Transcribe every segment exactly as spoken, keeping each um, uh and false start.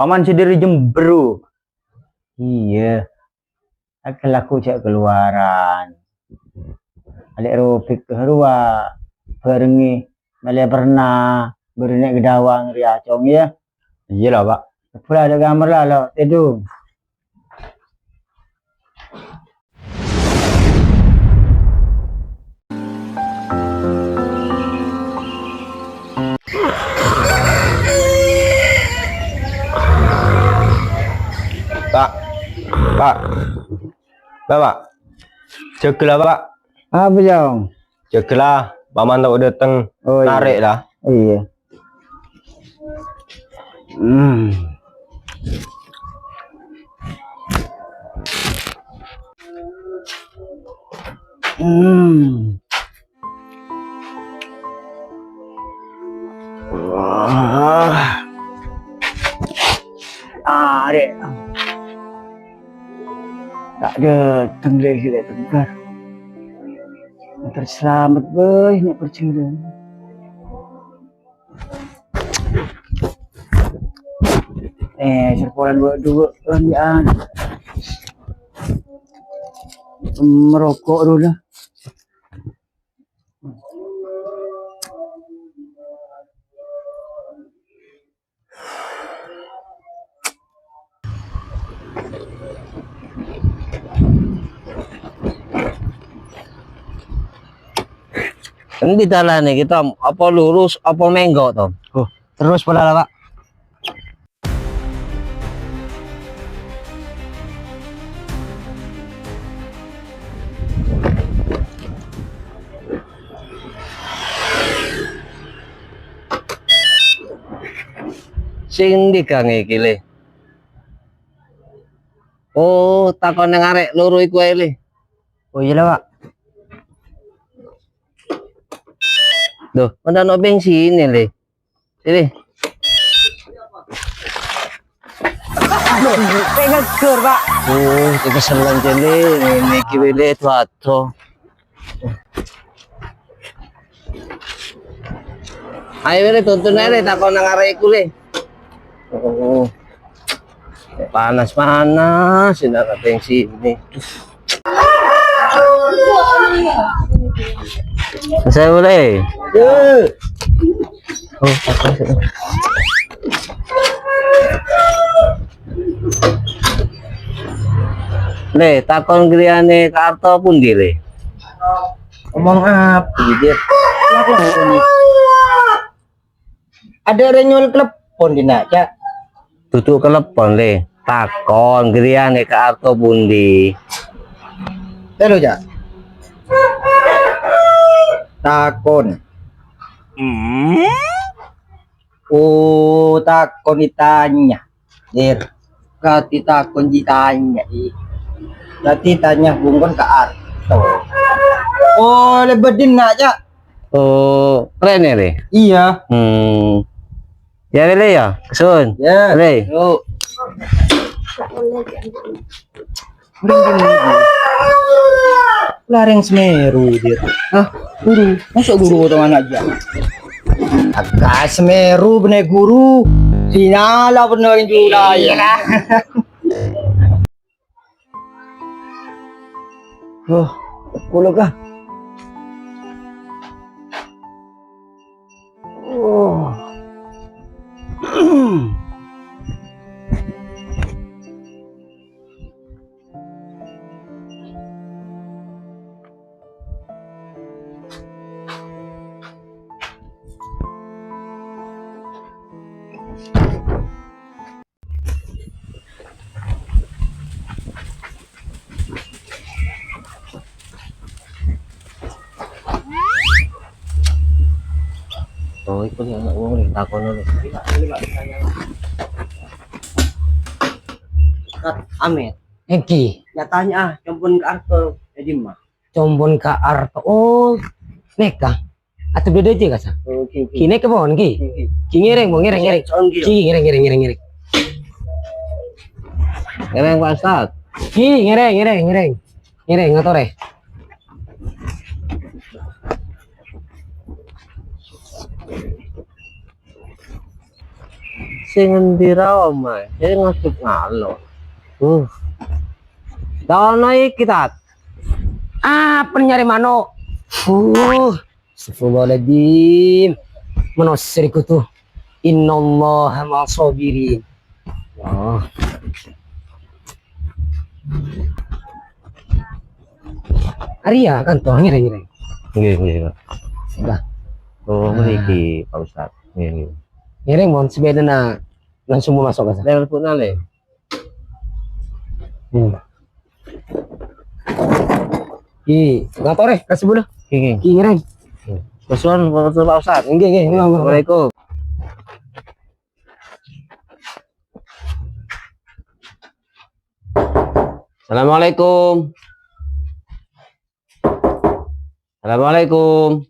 Paman sè dâri Jember, ro. Iyâ. Akal aku jhâ' kalowaran. Alè' robek rowa bhârengngè mèlè perna bârâ' nè' ghâdhâwâng rèya, Cong, yâ. Iyâ la, Pak. Pula dâ' kamar la, lo, tèdung. Pak, Pak, Bapak, jâgâlâ, Pak. Apa, Jong? Jâgâlâ, Paman tao dâteng. Oh, iyâ. Narèk, la. Iyâ. Hmm. Hmm. Wah. Arè'. Ta' dâteng lè, lè tengkar. Mator salamet bhâi nè' parjhâlânan. Eh, serpolan dua-dua, lanjut. Merokok dulu lah. Endi dalane iki, Tom? Apa lurus, apa menggo, Tom? Oh, terus pola lah, Pak. Sing endi gange iki, Le? Oh, takon nang arek loro iku ae, Le. Oh, iya, Le, Pak. Duh, kan ono bensin, Le. Sini. Aduh, pengen ger, Pak. Oh, kekeselan, Cen, Le. Ini iki, Le, tuh, aduh. Ayo, Le, tuntun ae, Le, takon nang arek iku, Le. Oh. Panas-panas, ini ada bensin ini. Saya boleh. Oh, apa sih? Le, takon griyane Karto pundi, Le? Omong apa, Dit? Ada orang nyual klepon di nak, Cak. Dudu klepon, Le. Takon griyane Karto pundi? Telu, Cak. Takon. Hmm? Oh, takon ditanya. Dir. Berarti takon ditanya, ih. Berarti tanya bungkon ka Arto. Oh, lebedin nak, Cak. Oh, keren ya, Le? Iya. Hmm. Ya, Le, ya. Sun. Ya. Le. Yuk. Lareng Semeru, Dir. Hah? Guru? Masa guru potongan aja? Aga Semeru bene guru. Sinala bener juga. Iya lah. Oh, kulo kah? Oh. Oh, iku sing ana' wong rè, takono rè. Kat, Amet. Enggi. Nyatanya, ah, Combon ka Arto, e dimma? Combon ka Arto. Oh, nèka. Atep dâdâ jâ, kasa. Oh, oke, oke. Ki nèka pon, ki. Oke, oke. Ki ngèrèng, pon, ngèrèng, ngèrèng. Soal, soal, ki. Ki ngèrèng, ngèrèng, ngèrèng, ngèrèng. Ngèrèng, Pak Ustad. Ki ngèrèng, ngèrèng, ngèrèng, ngèrèng. Ngèrèng, ngatorè. Sè ngendi ra, Oma? Sè ngadhep ngalor. Uh. Ta' ono iki, Tat? Apa nyarè mano'? Uh, astagfirullahaladzim. Manossa rè kodu. Innallaha ma'as sabirin. Oh. Arèya kantor, ngèrèng, ngèrèng. Nggih, nggih, Pak. Dah. Oh, mriki, Pak Ustadz. Nggih, nggih. Ngèrèng, mon, sepedana langsung mau masuk ka sana. Lewat pun ale. Hmm. Ki, ngator, eh, ka sebelah. Nggih, nggih. Ki, ngèrèng. Kasuwun, Pak Ustadz. Nggih, nggih, nggih, nggih. Assalamualaikum. Assalamualaikum. Assalamualaikum.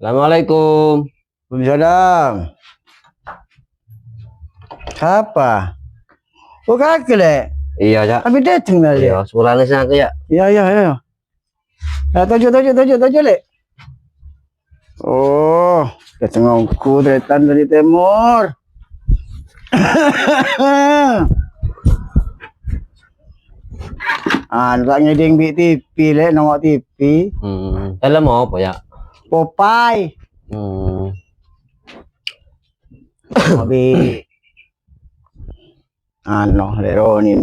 Assalamualaikum. Waalaikumsalam. Sapa? Oh, kakè, Lè'? Iyâ, Cak. Abit dâteng, Lè'? Iyâ, sepulana sè aku, ya. Iyâ, iyâ, iyâ. Nah, toju', toju', toju', toju', Lè'. Oh, dâteng ongghu tarètan dâri tèmor. Anu, ta' ngèdhing bi' T V, Lè', nongo' T V. Hmm. Film apa, ya? Popeye. Hmm. Bi' anu, Lè' Roni.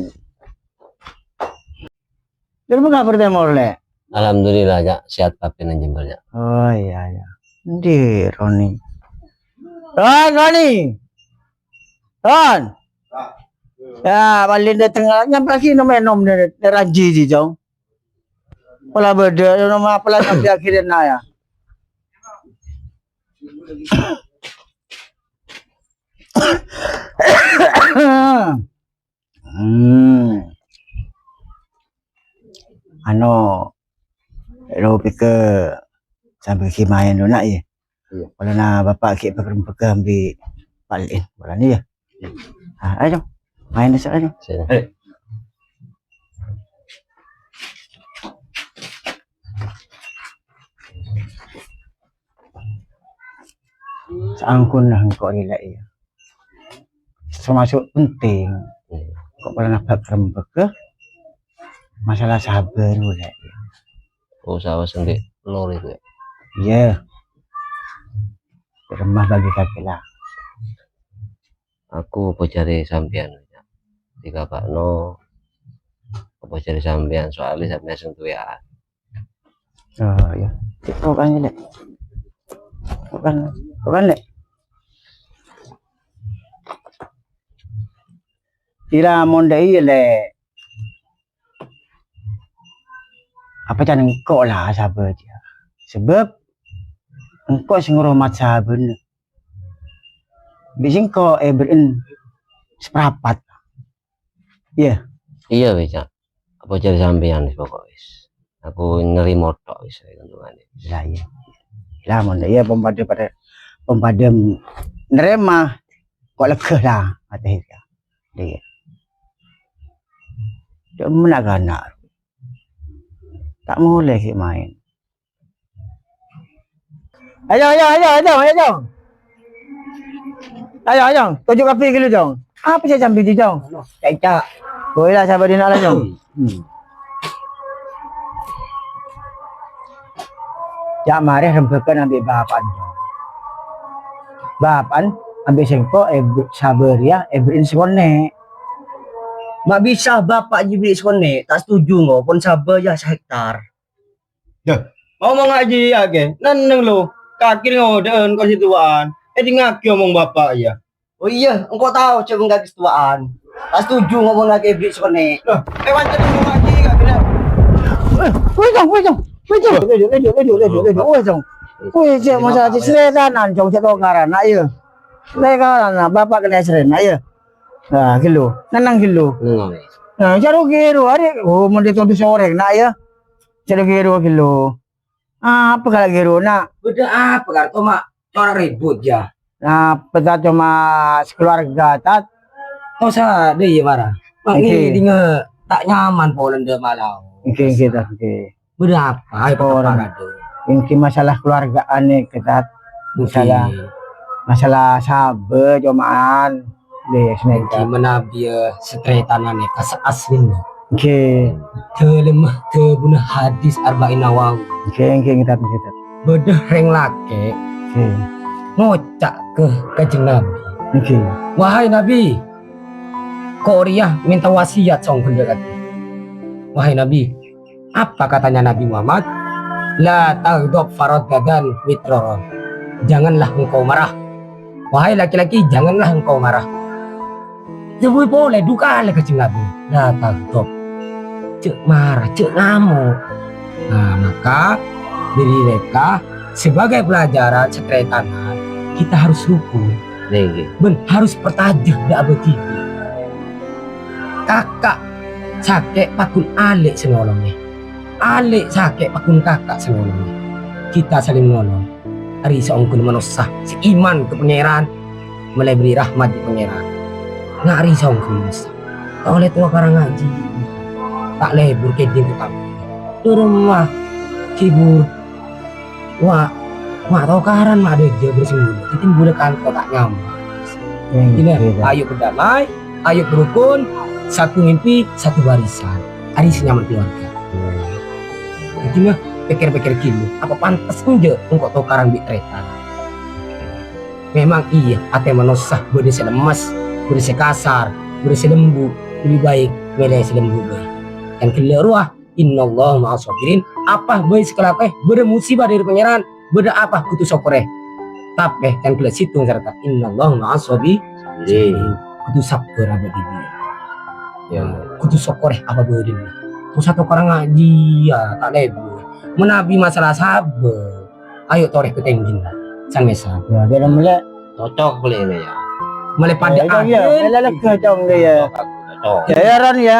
Dâri bâ' kabhâr tèmor, Lè'? Alhamdulillah, Cak. Sehat kabhâ nang Jember, Cak. Oh, iyâ, iyâ. Endi Roni? Ron, Roni! Ron! Ya, palèng dâteng, nyampe lagi nom-ènom nè, nè Ranji, Ji, Jong. Pola bâdâ, nom apa la sampe akhirnya, ya. Hmm. Ano, lo pike sambil ki main dulu, Nak, ya. Iya. Polana Bapak ki pegger-pegger bi' palèng, polana, ya. Ah, ayo, main dulu, ayo. Sini. Eh. Saangghuna engko' rèya, iyâ. Termasuk penting. Iya. Engko' polana bhâk rembhâghâ masalah sabâr, iyâ. Oh, saos sendiri lor itu, ya? Iya. Remah bagi kabeh lah. Aku apa jare sampeyan, Cak? Dikabakno apa jare sampeyan, soalnya sampeyan sing duwe anak. Oh, iya. Cek, kok kan, Lek? Kok kan, kok kan, Lek? Ira mon dha' iyâ, Lek. Apa can engko' la sabâ, Cak? Sabâb engko' sè ngoromat sabâna. Bi' sèngko' èberri'en saparapat. Iyâ. Iyâ, wis, Cak. Apa jârèya sampèyan, wis, pokok, wis. Aku nerrima tok, wis, wis, untungane. Lah, iyâ. Lah, mon iyâ, pon padâ, padâ, pon padâ nerrima, kok lega lah, ate kita. Iyâ. Cuma anak-anak. Ta' molè ghi' maèn. Ayo, ayo, ayo, ayo, ayo, Jong. Ayo, ayo, Jong. Toju' kabbhi ghâllu, Jong. Apa sè sambi, Jong? Cak, Cak. Kowe la sabâ dinna' la, Jong. Hmm. Cak, marè rembhâghân ambi' bapa'en, Jong. Bapa'en ambi' sèngko' èb-, sabâ rèya èberri'en sakonè'. Ma' bisa bapa' jiyâ berri' sakonè', ta' setuju, ngo, pon sabâ, yâ, sahektar. Yâ, omong ajiyâ, Kè. Nenneng, lo. Kakè ngodâ'ân ko' sè towa'an. Èdingngaghi omong bapa', yâ. Oh, iyâ, engko' tao jhâ' mon kakè sè towa'an. Ta' setuju ngomong kakè èberri' sakonè'. Lah, èwan jhâ' ngomong ajiyâ, Kè, lè. Eh, weh, Jong, weh, Jong. Weh, Jong. Lejo, lejo, lejo, lejo, lejo. Weh, Jong. Weh, cè' masa cè' sèrètanan, Jong, cè' tokaran, nak, iyâ. Tokaran, nak, bapa' kènè' sèrè, nak, iyâ. Nah, ghâllu. Nenneng ghâllu. Nenneng. Nah, jhâ' ro-ghâro, arè, oh, mon dhi' todus orèng, nak, iyâ. Jhâ' ro-ghâro ghâllu. Apa kala ghâro, nak? Bâdâ apa, Kar? Coma cora' ribut, yâ? Apa, Tat, coma sakeluarga, Tat. Tosa, dâ' iyâ, mara. Mak, ngghi, dingngâ ta' nyaman polana dâ' malaos. Ngghi, ngghi, Tat, ngghi. Bâdâ apa? Ayo, ora. Apa, Kar? Ngghi masalah keluargaan nèka, Tat. Ngghi. Masalah Masalah sabâ, Cong, man. Deh, Ngghi, manabi, eh, satarètanna nèka saaslina. Ngghi. Dhâlemma dhâbuna hadis Arba'in Nawawi. Ngghi, ngghi, ngghi, Tad, ngghi, Tad. Bâdâ rèng lakè' Ngghi. ngoca' ka Kanjeng Nabi. Ngghi. "Wahai Nabi, ko' rèya mènta wasiyat songghuna dhâ' kakè." Wahai Nabi, Apa katanya Nabi Muhammad? "La taghdab faraddadan mitraran." Janganlah engkau marah. Wahai laki-laki, janganlah engkau marah. Dhâbuwi polè du kalè Kanjeng Nabi, "La taghdab." Jhâ' mara, jhâ' ngamok. Nah, maka dhâri rèka sebagai pelajaran satarètanna, kita harus rukun. Ngghi. Bân harus parcajâ dhâ' abâdhi. Kaka' sakè' paggun alè' sè nolongè. Alè' sakè' paggun kaka' sè nolongè. Kita saling menolong. Arè saongghuna manossa sè iman ka Pangèran, molaè bherri' rahmat dhâri Pangèran. Nga' arè saongghuna manossa. Ta' ollè towa karang ngajhi. Ta' lebur kèdhing ka kampong. Dhâ' remma hibur. Wa', wa' tokaran ma' dhâjâ bârâs mula. Dhâddhi mula kanto ta' nyaman. Hmm, Ina, iya, iya. Ayo berdamai, ayo berukun, satu mimpi, satu barisan. Arè sè nyaman keluarga. Hmm. Dhâddhi, mah, pèkkèr-pèkkèr ghâllu, apa pantes enjâ' engko' tokaran bi' tarètan? Memang iyâ, atè manossa bâdâ sè lemmes, bâdâ sè kasar, bâdâ sè lembu', lebbi baik mèlè sè lembu' bhâi. Kan ghellâ' rowa, "Innallaha ma'as sabirin." Apa bhâi sè èkalakowè, bâdâ musibah dhâri Pangèran, bâdâ apa kodhu sokkorè. Tapè kan ghellâ' sèttong sarta, "Innallaha ma'as sabirin." Kodhu sabbhâr abâ' dhibi'. Ya. Kodhu sokkorè apa bâdâna. Kodhu tokaran ngajhi, ya, ta' lebur. Manabi masalah sabbhâr, ayo torè ka tèngghina. San mèsal. Ya, dhâ' remma lè. Cocok beli ini ya. Mèlè padâ. Ya, iya, iya. Mèlè lega, Cong, ya. Cocok, cocok. Ya, ya, Ran, ya.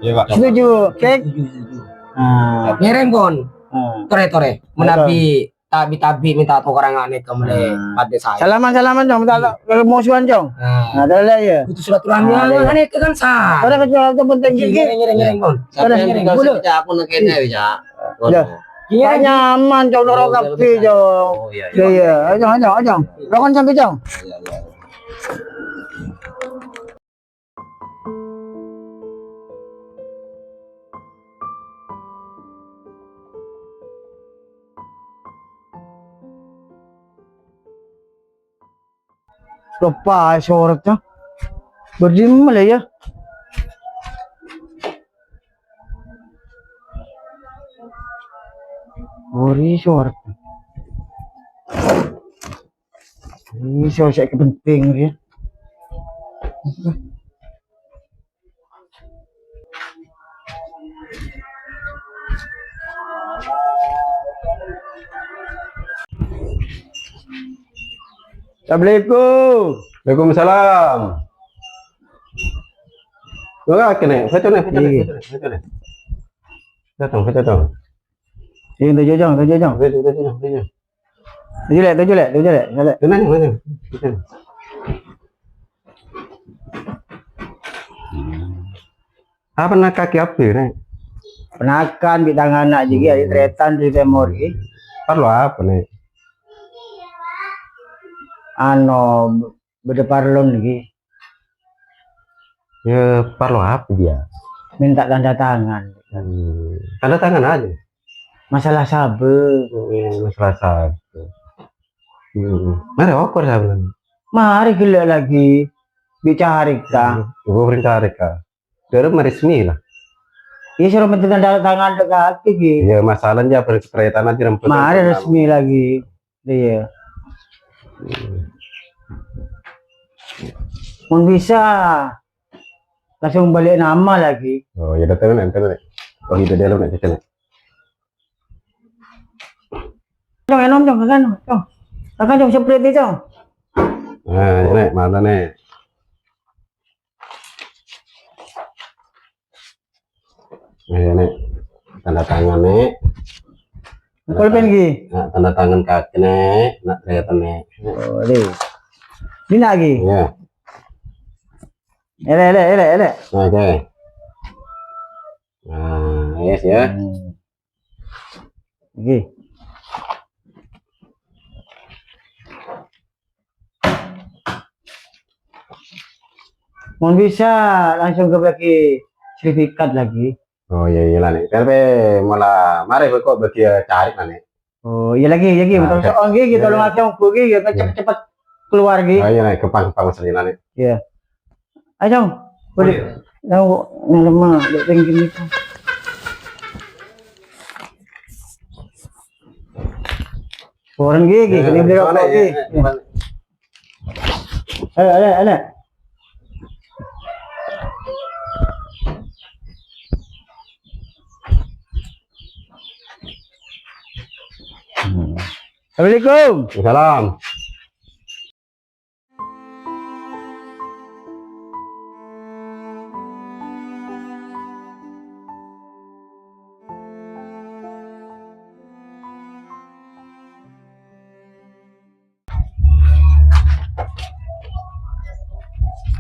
Iya, Pak. Setuju, Kek? Setuju, setuju. Ah. Ngèrèng, pon. Ah. Torè, torè. Manabi tabi-tabi mènta tokaran anèka mèlè padâ saè. Salaman, salaman, Cong. Mènta to-, musuhan, Cong. Nah. Nah, dah, dah, ya. Butuh silaturahmi, ah, iya. Anèka kan sa. Torè ka Cong, itu penting, Kek. Ngèrèng, ngèrèng, ngèrèng, pon. Torè, ngèrèng. Boleh. Aku nang kene ya. Ya. Iya, nyaman, Cong, loro kabeh, Cong. Oh, iya, iya. Iya, iya. Ayo, ayo, ayo. Rokon sampe, Cong. Iya, iya. Loppa aè soretnya. Bâdâ dimma la, ya? Bâdâ soret. Ini sosok kepenting, ya. Assalamualaikum. Waalaikumsalam. Wah, kene, foto nih, foto nih, iya, foto nih, foto nih. Datang, foto dong. Iya, tujuh jam, tujuh jam. Foto, foto, foto. Tujuh lek, tujuh lek, tujuh lek, tujuh lek. Tenang, tenang, tenang. Apa nak kaki apa, Nek? Penakan bi' tang ana' jigi, hmm, tarètan di timur iki. Parlo apa, Nek? Ano, bâdâ parlo niki. Ya, parlo apa dia? Minta tanda tangan. Hmm. Tanda tangan aja. Masalah sabâ. Hmm, masalah sabâ. Hmm. Mari ukur sabâ. Mari ghellâ' lagi. Bicara ka. Hmm. Gua bicara ka. Terus meresmi lah. Iya, suruh minta tanda tangan dekat iki. Iya, masalahnya apa, ceritanya aja rempet. Mari resmi lagi. Iya. Mun bisa, langsung balik nama lagi. Oh, ya, datang nanti, nanti. Oh, itu dia lo, nanti, nanti. Cong, enom, Cong, kakak, Cong. Kakak, Cong, seperti itu, Cong. Nah, ini, mana nih? Ayo, Nek. Tanda tangan, Nek. Pulpen ki. Nah, tanda tangan kaki, Nek. Nak, lihat, Nek. Boleh. Ini lagi. Iya. Elek, elek, elek, elek. Oke. Nah, yes ya. Hmm. Oke. Mon bisa, langsung ka bâgi sertifikat lagi. Oh, iyâ, iyâ, la, Nè'. Tapè mola marè bâko' bâgi, iyâ, carè', la, Nè'. Oh, iyâ, lagi, iyâ, lagi. Nah, tolong, oke. Oh, ngghi, ngghi, iyâ, tolong, iyâ, iyâ, ngghi, cepet-cepet keluar, ngghi. Oh, iyâ, Nè', ghâmpang, ghâmpang, maksudnya, la, Nè'. Iyâ. Ayo, Cong. Boleh. Boleh. Yang, yang lemah, dek, tinggi ni. Orang gigi, iyâ, kena beli rokok, iyâ, gigi. Iyâ. Ayo, ayo, ayo. Hmm. Assalamualaikum. Waalaikumsalam.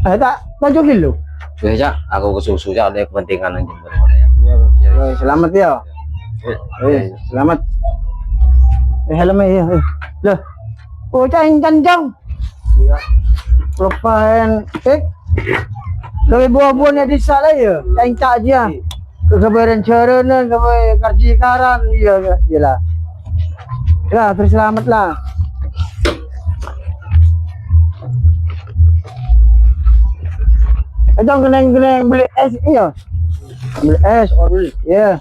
Eh, ta' tojjhu ghâllu. Wis, Cak, aku ka susu, Cak, ada kepentingan nang Jember, ya. Iya, Bang. Iya, iya. Wes, selamat, ya. Iya. Wes, selamat. Eh, helmnya, iya, iya. Loh. Oh, Cak, encan, Cong. Iya. Lupain. Eh. Kami buah-buahnya di sana, ya. Cak, encan aja. Iya. Kesabaran carana, sampai karjikaran, iya, iya, iya lah. Ya, terus selamat lah. Itu keneng-keneng beli es, iya. Beli es, oh, beli, iya.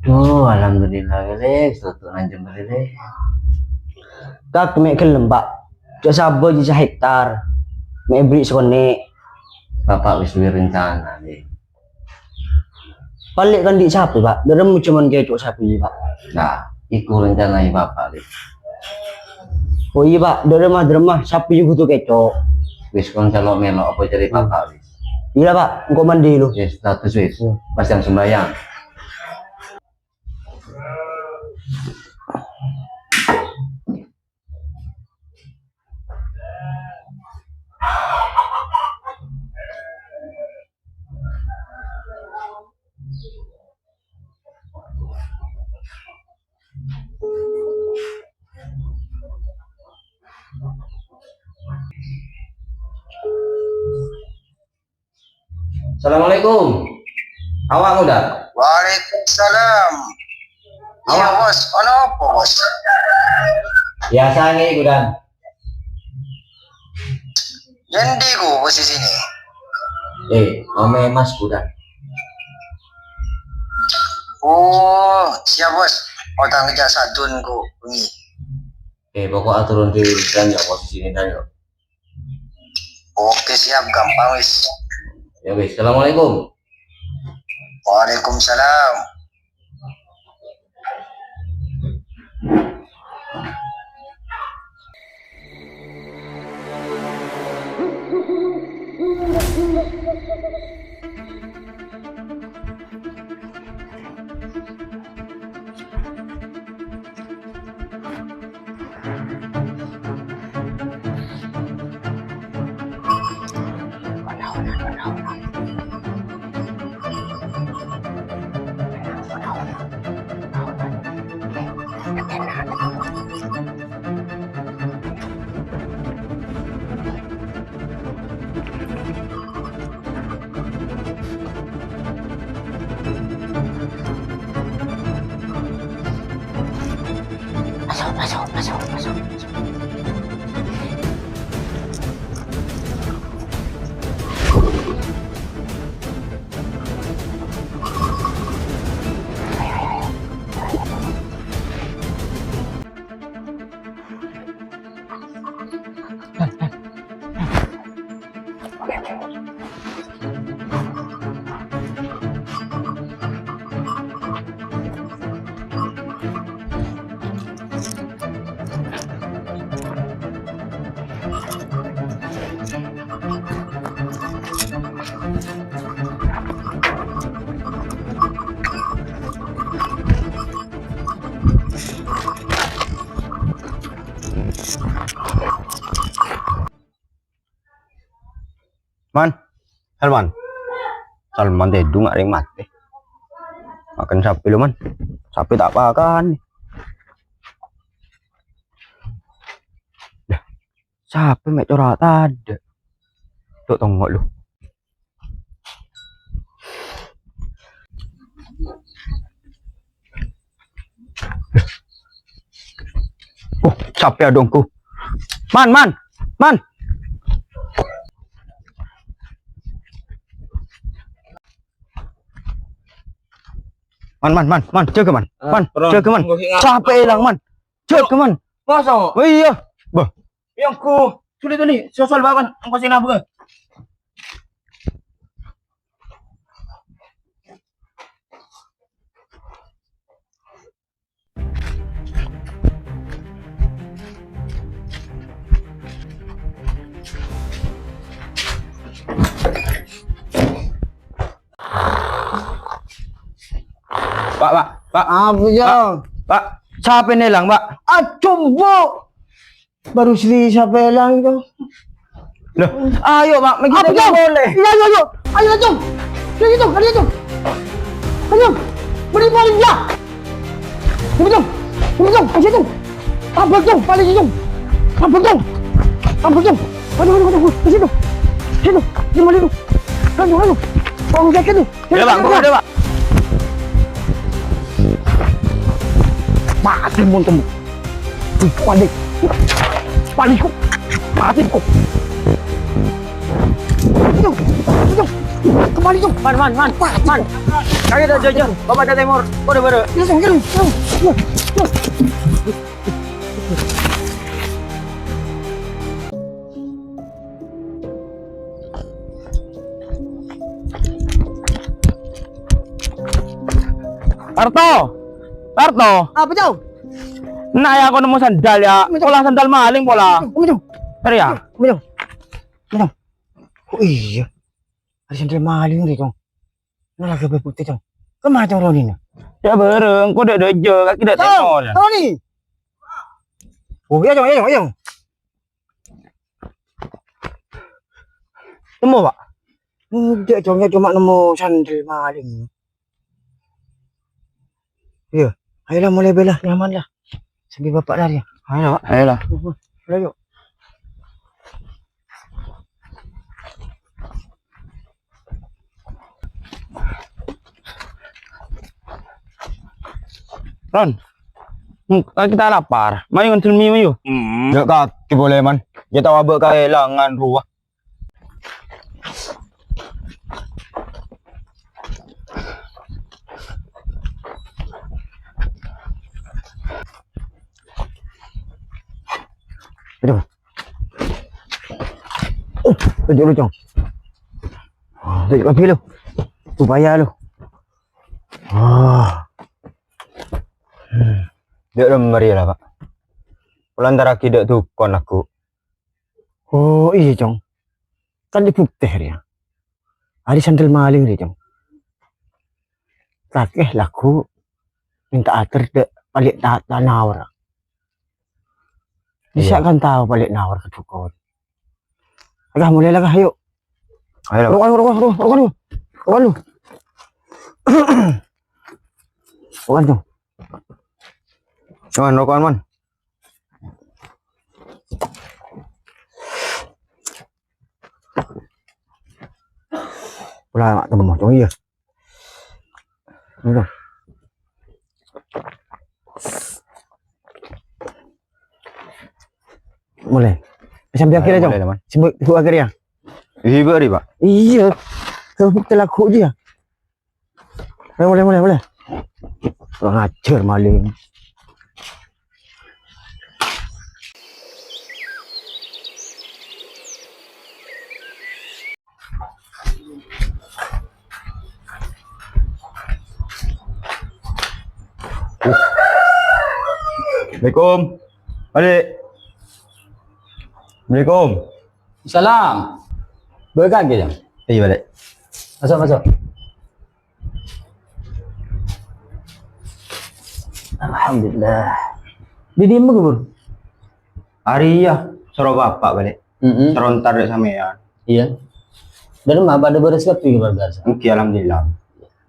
Oh, alhamdulillah, Lè. Soto nang Jember, Lè. Kak, mè' ghellem, Pak. Jhâ' sabâ jhâ' sahektar. Mè' èberri' sakonè'. Bapak wis duwè rencana, Lè. Palèng kan dhi' sapè, Pak? Dâremma coma kèco' sapè, Pak. Nah, iku rencana Bapak, Lè. Oh iyâ, Pak, dâremma, dâremma, sapè jiyâ bhuto kèco'. Wis, kon sè lo'-mèlo' apa carè Bapak, wis. Iyâ, Pak, engko' mandi lu. Wis, status wis. Iyâ. Pas jam sembahyang. Assalamualaikum. Awak muda. Waalaikumsalam. Iya, Bos. Ono apa, Bos? Biasa nih, Gudan. Endi ku posisine? Eh, ame Mas Gudan. Oh, siap, Bos. Otang ngejar sadun ku wengi. Eh, pokok aturun dhewe, Dan, ya, posisine, Dan, ya. Oke, siap, gampang, wis. Ya, wis. Assalamualaikum. Waalaikumsalam. Masuk, masuk, masuk, masuk, masuk. Man, Salman. Salman tèdung arèng matè. Makan sapè lu, Man. Sapè ta' pakan. Lah, sapè mè' cora' tadâ'. Cok, tongo' lu. Oh, sapè adungku. Man, man, man. Man, man, man, man, jâgâ, man. Ah, Man, pernah. Jâgâ, man. Enggak, enggak. Sapè èlang, man. Jâgâ, man. Masa? Oh, iyâ. Bâh. Yang ku, tuli, tuli. Sosol, Bapak. Engko' sing nabung. Pak, Pak, Pak. Apa, Jang? Pak, sapè èlang, Pak? Aduh, Bu. Baru sli sapè èlang itu. Loh, ayo, Pak, mungkin Apa, kita Jang? Boleh. Iya, ayo, ayo. Ayo, Jang. Ayo, Jang. Ayo, Jang. Ayo. Beri paling ya. Ayo, Jang. Ayo, Jang. Ayo, Jang. Abang, Jang. Paling, Jang. Abang, Jang. Abang, Jang. Aduh, aduh, aduh, aduh. Di situ. Situ. Di mana itu? Aduh, aduh. Tolong jaga nih. Udah, Pak. Udah, Pak. Mati, montor. Paling. Paling kok. Mati kok. Itu, itu. Kembali, itu. Man, man, man, man. Kaki tak jajan. Bapak dari timur. Bodoh, bodoh. Itu, itu, itu. Parto! Parto! Apa, Cong? Nah, ya, aku nemu sandal, ya. Apa, Cong? Pola sandal maling, pola. Apa, Cong? Seri, ya? Apa, Cong? Apa, Cong? Oh, iya. Ada sandal maling, nih, Cong. Nah, lagi putih, Cong. Kemana, Cong, Roni, nah? Ya, bareng. Kok udah dojo, kaki udah Cong, tengol, ya? Roni! Oh, iya, Cong, iya, Cong, iya, Cong. Nemu, Pak? Enggak, Cong, ya cuma nemu sandal maling. Iya. Ayolah, mulai bela, nyaman lah. Sambil Bapak lari, ya. Ayo, Pak. Ayolah. Mulai, yuk. Ron, hmm, kita lapar. Mayu nganter mie, mayu. Hmm. Ya, kaki boleh, Man. Ya, tahu abah kehilangan ruah. Aduh. Oh, tunjuk lu, Cong. Oh, tunjuk lebih lu. Supaya lu. Ah. Hmm. Dek lemari lah, Pak. Lantar aki dek dukon aku. Oh, iya, Cong. Kan dibukte, ya. Ari sandal maling, ya, Cong. Kakeh lagu minta ater dek balik ta-, tanawar. Bisa Iya. kan tahu balik nawar ke dukon. Agak mulai lah, ayo. Ayo. Rokokan, rokokan, rokokan, rokokan. Rokokan lu. Rokokan tuh. Man, rokokan, Man. Ulah, Mak, tunggu, tunggu, iya. Tunggu. Mulai. Sampai akhir Ayo, aja. mulai, Man. Sampai ibu akhir ya. Iya, beri, Pak. Iya. Sampai telaku aja. Ayo, mulai, mulai, mulai. Kurang ajar maling. Assalamualaikum. Balik. Assalamualaikum. Salam. Balik lagi, Jang? Iya, balik. Masuk, masuk. Alhamdulillah. Di diem kubur? Ari ya, soro bapak balik. Mm-mm. Soro entar dek sampean. Iya. Dâri ma' padâ bârâs kabbhi keluarga? Èngghi, alhamdulillah.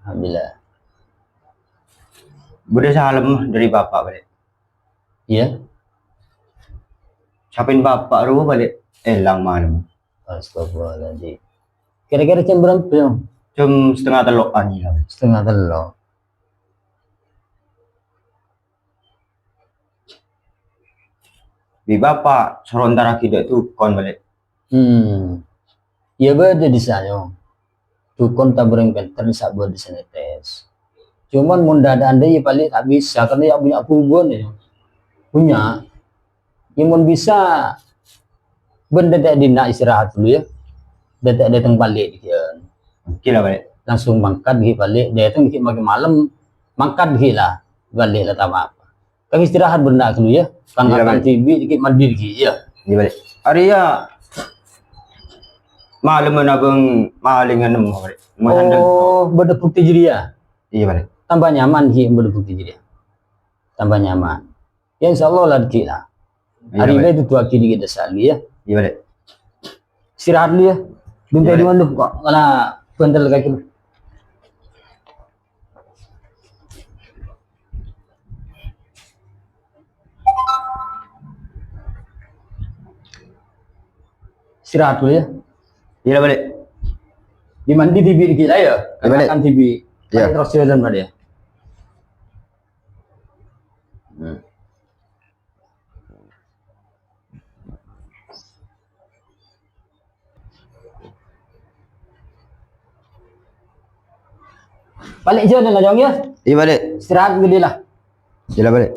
Alhamdulillah. Bâdâ salam dâri Bapa', Bâlè'. Iyâ. Sapèn Bapa' rowa, Bâlè', èlang malem. Astagfirullahaladzim. Kira-kira jam berapa, Bang? Jam setengah tello'an, iyâ. Setengah tello'. Bi' Bapa' soro entarraghi dâ' dukon, Bâlè'. Hmm. Iyâ, bâdâ dissa', Nyong. Dukon tabâreng pènter dissa' bâdâ sè netes. Cuman mon dâ'-adâ'ân dâ' iyâ palèng ta' bisa, karna iyâ punya bubuwân, Nyong. Punya. Iyâ, mon bisa, bân dâteng dinna' istirahat dulu, iyâ. Dâteng-dâteng palèng, iyâ. Oke lah, Bâlè'. Langsung mangkat ghi' palèng, dâteng ghi' maghi malem, mangkat ghi' la, palèng la ta' apa-apa. Kan istirahat bân dâ' dulu, iyâ. Kan Iyâ, makan Bâlè'. Dhibi', dikit mandi ghi', iyâ. Iyâ, Bâlè'. Arèya malem abâng malèngan nemmo, Bâlè'. Mau sandal. Oh, bâdâ bukti jârèya. Iyâ, Bâlè'. Tambah nyaman ghi' bâdâ bukti jârèya. Tambah nyaman. Iyâ, insyaallah la ghi' la. Iyâ, Arèya Bâlè'. Bâlè' duduwaghi dikit dissa' iyâ. Iyâ, Bâlè'. Istirahat dulu, iyâ. Bân Iyâ, Bâlè'. Dulu, Bâlè'. Kok ngala bhândhâl kaki. Istirahat dulu, iyâ. Iyâ, Bâlè'. Dimandi dhibi' ghi' la, iyâ. Iyâ, Bâlè'. Makan dhibi'. Iyâ. Palèng terros jhâlân, Bâlè', iyâ. Hmm. Palèng jhâlân la, Nyong, iyâ. Iyâ, Bâlè'. Istirahat ghi' la. Iyâ la, Bâlè'.